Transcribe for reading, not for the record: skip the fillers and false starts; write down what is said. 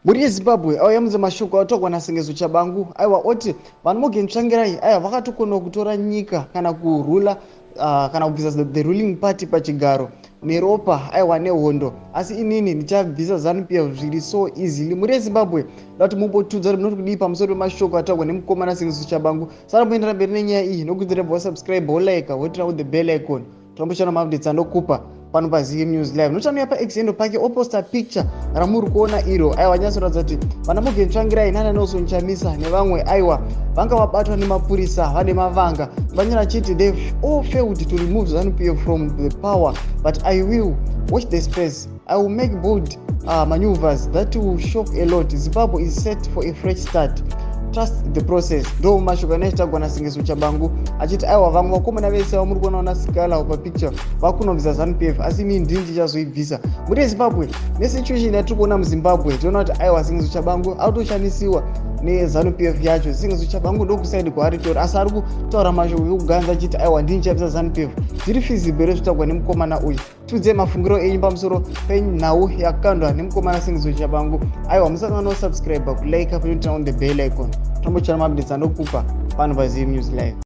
Mhuri yeZimbabwe, auya munze mashoko ataurwa naSengezo Chabangu. Aiwa, oti vanhu Morgan Tsvangirai, aiwa, vakatokona kutora nyika kana kurula, kana kubvisa the ruling party pachigaro neropa, aiwa, nehondo, asi inini ndichabvisa ZANU PF zviri so easily. Mhuri yeZimbabwe, da kuti mumbotudza kuti munoti kudii pamusoro pemashoko ataurwa nemukomana Sengezo Chabangu. Sara muendera mberi nenyaya iyi nokudzira wasubscribe, wolike, woturn on the bell icon, toramboshana maupdates andokupa pano paZM News Live. Nochanuya paX handle pake, oposta picture ramuri kuona iro. Aiwa, nyatsoratidza kuti vana Morgan Tsvangirai nana Nelson Chamisa nevamwe, aiwa, vanga vabatwa nemapurisa vane mavanga. Vanyora chiti, "They've all failed to remove ZANU PF from the power, but I will. Watch the space. I will make bold maneuvers that will shock a lot. Zimbabwe is set for a fresh start. Trust the process." Ndo mashoko anachitagwa naSengezo Chabangu, achiti aiwa, vamwe vakomana vese vamuri kuona vana papicture vakunobvisa ZANU PF, asi inini ndini ndichazoibvisa. Muri yeZimbabwe, nesituation yatiri kuona muZimbabwe, tinoona kuti aiwa, Sengezo Chabangu autoshandisiwa neZANU PF yacho. Sengezo Chabangu ndokuside kwaari tori, asi ari kutaura mashoko ekuganza achiti aiwa, ndini ndichabvisa ZANU PF. Zviri feasible rezvitaurwa nemukomana uyu? Tiudzei mafungiro enyu pamusoro penhau yakandwa nemukomana Sengezo Chabangu. Aiwa, musangano subscribe, kulike, panoturn on the bell icon, tombochana maupdates andokupa pano paZM News Live.